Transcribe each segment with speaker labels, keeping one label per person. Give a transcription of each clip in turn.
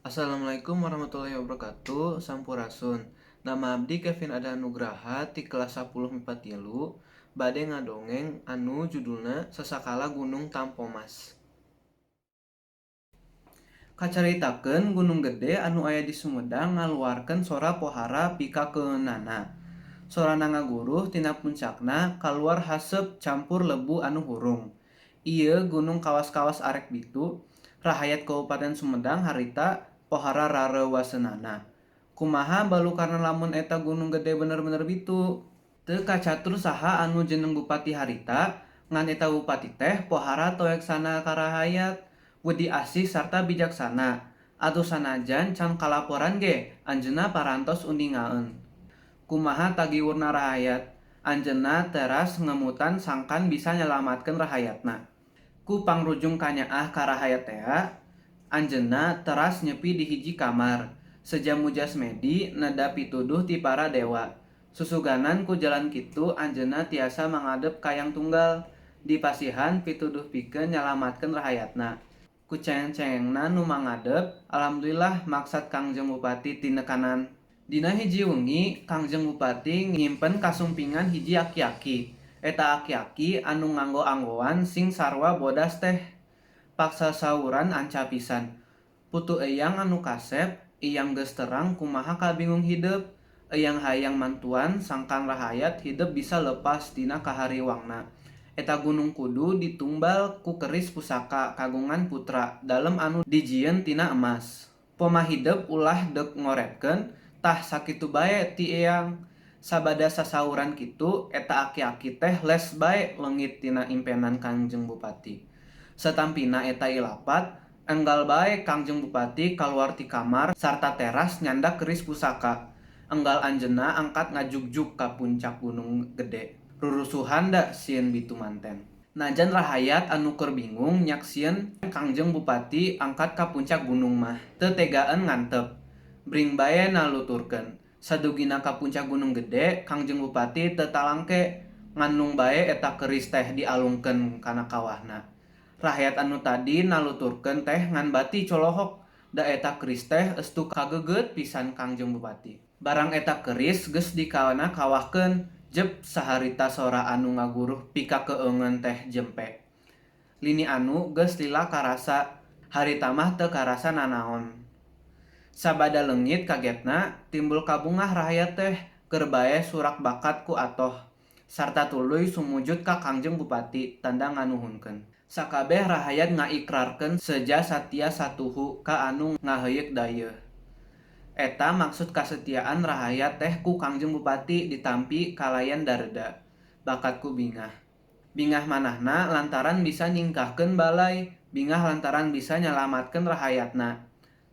Speaker 1: Assalamualaikum warahmatullahi wabarakatuh. Sampurasun. Nama abdi Kevin Ada Nugraha ti kelas 10 MIPA 3 bade ngadongeng anu judulna Sasakala Gunung Tampomas. Kacaritakeun Gunung Gede anu aya di Sumedang ngaluarkeun sora pohara pikakeunana. Sorana ngaguruh tina puncakna kaluar haseup campur lebu anu hurung. Ieu gunung kawas-kawas arek bitu, rahayat Kabupaten Sumedang harita pohara rareuwaseunana. Kumaha balukarna lamun eta Gunung Gede bener-bener bitu? Teu kacatur saha anu jeneng bupati harita, ngan eta bupati teh pohara toeksana ka rahayat, wedi asih sarta bijaksana. Atuh sanajan can kalaporan ge anjeunna parantos uningaeun. Kumaha tagiwurna rahayat, anjeunna teras ngemutan sangkan bisa nyalamatkeun rahayatna. Ku pangrujung kanyaah ka rahayat tea, anjeunna teras nyepi di hiji kamar, seja muja semedi neda pituduh ti para dewa. Susuganan ku jalan kitu anjeunna tiasa mangadep ka Yang Tunggal, dipasihan pituduh pikeun nyalamatkeun rahayatna. Ku cengeng-cengengna nu mangadep, alhamdulillah maksad Kangjeng Bupati tinekanan. Dina hiji wengi, Kangjeng Bupati ngimpen kasumpingan hiji aki-aki. Eta aki-aki anu nganggo-anggoan sing sarua bodas teh. Paksasauran anca pisan. Putu eyang anu kasep, eyang geus terang kumaha kabingung hidep. Eyang hayang mantuan sangkan rahayat hidep bisa lepas tina kahariwangna. Eta gunung kudu ditumbal ku keris pusaka kagungan putra dalem anu dijieun tina emas. Poma hidep ulah deuk ngoretkeun, tah sakitu bae ti eyang. Sabada sasauran kitu, eta aki-aki teh les bae leungit tina impenan Kangjeng Bupati. Satampina eta ilapat, enggal bae Kangjeng Bupati kaluar ti kamar sarta teras nyandak keris pusaka. Enggal anjeunna angkat ngajugjug ka puncak Gunung Gede. Rurusuhan da sieun bitu manten. Najan rahayat anu keur bingung nyaksieun Kangjeng Bupati angkat ka puncak gunung mah, teu tegaeun ngantep. Bring bae naluturkeun. Sadugina ka puncak Gunung Gede, Kangjeng Bupati teu talangke, ngandung bae eta keris teh dialungkeun kana kawahna. Rahayat anu tadi naluturkeun teh ngan bati colohok, da eta keris teh estu kagegeut pisan Kangjeng Bupati. Barang eta keris geus dikana kawahkeun, jep saharita sora anu ngaguruh pikakeungeun teh jempe. Lini anu geus lila karasa, harita mah teu karasa nanaon. Sabada leungit kagetna, timbul kabungah rahayat teh, keur bae surak bakat ku atoh, sarta tuluy sumujud ka Kangjeng Bupati tanda nganuhunkeun. Sakabeh rahayat ngaikrarkeun seja satia satuhu ka anu ngaheuyeuk dayeuh. Eta maksud kasetiaan rahayat teh ku Kangjeng Bupati ditampi kalayan dareda, bakat ku bingah. Bingah manahna lantaran bisa nyingkahkeun balai, bingah lantaran bisa nyalamatkeun rahayatna.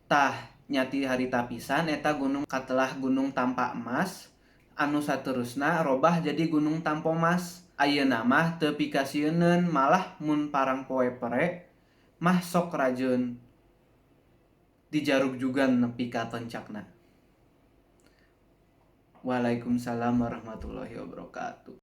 Speaker 1: Tah, nya ti harita pisan eta gunung katelah Gunung Tampa Emas, anu saterusna robah jadi Gunung Tampomas. Ayeuna mah teu pikasieuneun malah mun parang poe pere mah sok rajeun dijarugjugan nepi ka pencakna. Waalaikumsalam warahmatullahi wabarakatuh.